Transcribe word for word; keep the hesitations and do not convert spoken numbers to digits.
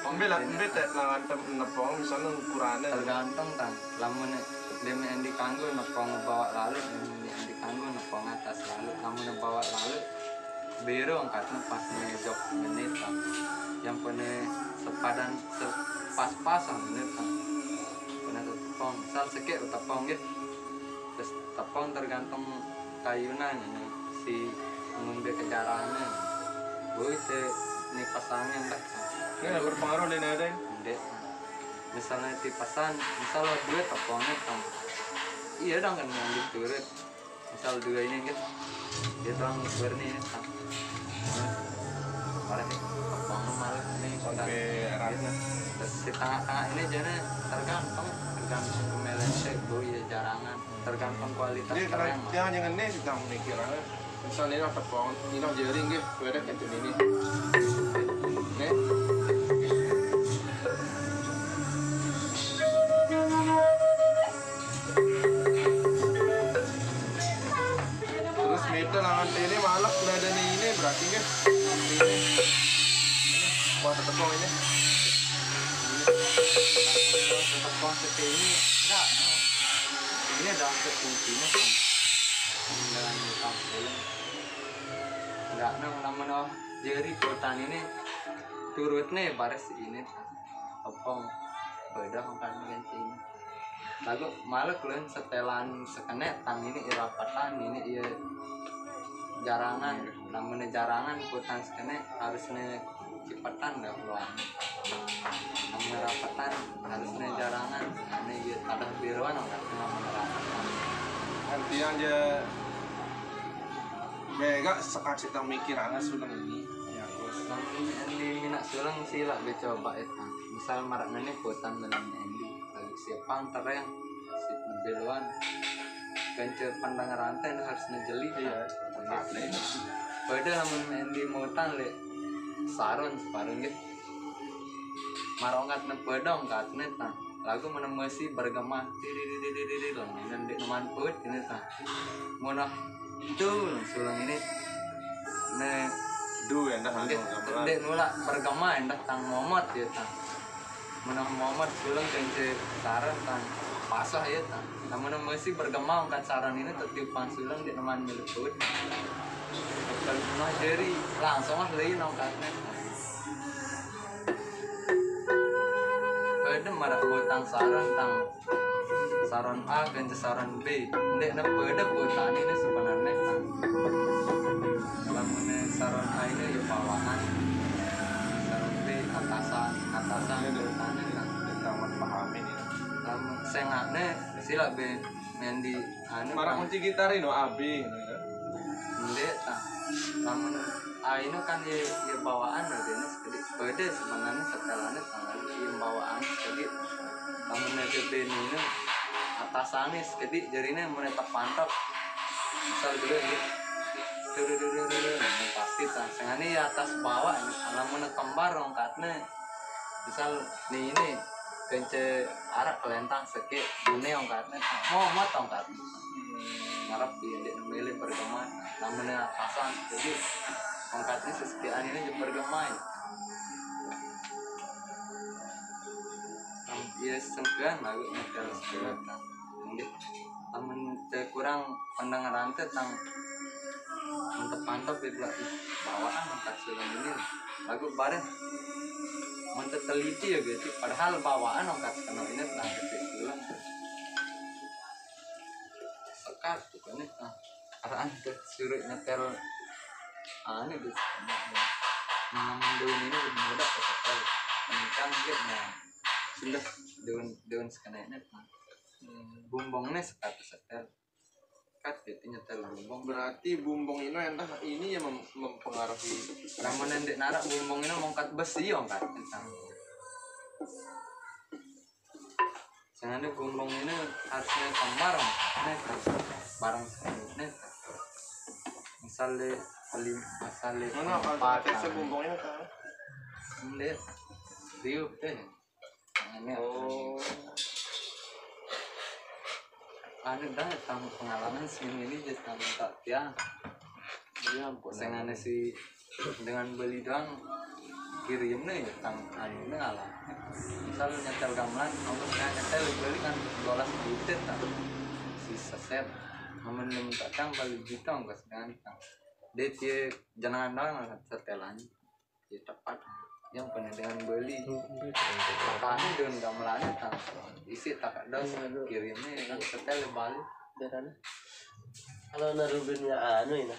Embe lah, embe tek lah ngantem nepong misalnya ukurane. Tergantung, Tang. Lamun deme endi kanggo nepong bawak lalu, deme endi kanggo nepong atas lalu. Lamun bawak lalu, biru angkatnya pas ngejok menit, Tang. Yang pene sepadan, se-, pas-pasan menit, Tang. Pene tepong, misal sekek tepong gitu. Terus tepong tergantung kayunan ini, si ngumbe kejarannya. Boy te ni pasangnya enggak. Ini nggak berpengaruh deh, ada. Enggak. Misalnya tipasan, misal dua tepongnya, Tang. Iya dong, kan yang diturut. Misal dua ini gitu. Dia doang warni ini, Tang. Malah tepong malah ini sampai eratnya. Terus di tengah-tengah ini jadi tergantung, tergantung pemilihan saya, boy ya jarangan. Tergantung kualitas. Ini terang. Jangan, jangan nih, sedang mikir aja. Misal ini tepong, ini jering nggih, wedek itu ini. Nih. Terus mete langan ini malah udah ada nih ini, berarti nggih. Ini. Wah, tepong ini. Tepong seperti ini enggak. Ini ada fungsinya, Tang. Dengan utang film. Enggak, nang namun, oh, jadi kota ini turutnya baris ini, Tang. Tepong beda kan dengan sini. Lagu malah kalian setelan sekenek, Tang, ini irapatan, ini iya jarangan. Namanya jarangan, kota sekenek harusnya cipetan dah keluar. Namanya rapatan harusnya jarangan. Ini iya tadah biruan, enggak, namanya rapatan. Artinya aja bega sekat sedang mikir anak sudah ini. Ya, terus. Yang di minat sulang sih lah, dicoba itu. Misal marak ini kota melang endi, lagi siapang tereng, si beluan. Kence pandang rantai harus ngejeli. Iya, kan? Tepat, iya. Beda lamun main di mutan, le. Saron separuh gitu. Marongkat ne beda ongkat ne, Tang. Lagu mana masih bergema, tiri-tiri-tiri-tiri, lamun ini ndeq neman put ini, Tang. Mun ah, itu sulang ini, ne, du endah, ndeq, gamelan. Ndeq nulak bergema endah, Tang, momot ya, Tang. Mun ah momot sulang kence saran, Tang, pasah ya, Tang. Lamun masih bergema ongkat saran ini, tetiupan sulang ndeq neman milik put. Kalau nah, jadi langsung ah lain ongkatnya. Beda marak botang saran, Tang. Saran A kance saran B. Ndeq ne beda botane ini sebenarnya, Tang. Lamun saran A ini ya bawaan. Saran B atasan, atasan botane, Tang. Amat pahami ya. Lamun sengakne sila be main di anu, marak Tang. Kunci gitar ini, A B, gitu ya. Ndeq, Tang. Lamun A ini kan ye, ye bawaan, berarti ini sekediq. Beda sebenarnya setelane, Tang, ye bawaan sekediq. Lamun aja B ini, atasane sekediq, jarine mulai tepantep. Misal dulu, gitu. Duh, duh, duh, duh, duh, duh. Ini pasti, Tang. Sengane ye atas bawah, ini. Lamun kembar ongkatne, misal nih ini, kence araq kelentang sekeq, bune ongkatne, momot ongkatne. Ngarep di ndeq milih bergema, namanya atasan, jadi ongkatne sesekian ini bergema. Ye sengkean lagu nyetel sekean, Tang. Nggih. Lamun te kurang pendengaran te, Tang, mantep-mantep ya, Bang. Ih, bawaan angkat film ini. Lagu bareng. Mantep teliti ya, gitu. Padahal bawaan angkat kena ini, Tang, kecil film. Sekat tuh kan, Tang. Araan tuh suruh nyetel. Aneh gitu. Nah, daun ini udah meledak ke setel. Kencang gitu, nah. Sudah daun, daun sekenanya, Tang. Hmm. Bumbongnya sekat setel. Kat gitu nyetel bumbong. Berarti bumbong ini entah ini yang mem-, mempengaruhi. Lamun ndeq naraq bumbong ini mongkat besi, ongkat. Sengane bumbong ini harusnya kembar, nih, barang ini. Misal le lim-, misal le mana empat, kalau tesnya bumbongnya, Kang? Ndeq. Tiup deh. Ini. Oh. Anu dah, tamu pengalaman sing ini jadi tamu tak tiang. Iya, ampun. Sengane si dengan beli doang. kirim nih tang anu nih alah. Misal nyetel gamelan, kamu nyetel beli kan dua belas juta tang. Sisa set. Kamu minta tang beli juta ongkos ganteng. Dia tie jenengan doang lah setelannya. Ya tepat. Yang penting dengan beli. Apa anu dengan gamelan tang. Isi tak ada kirim nih kan setel balik. Kalau narubinnya anu ini.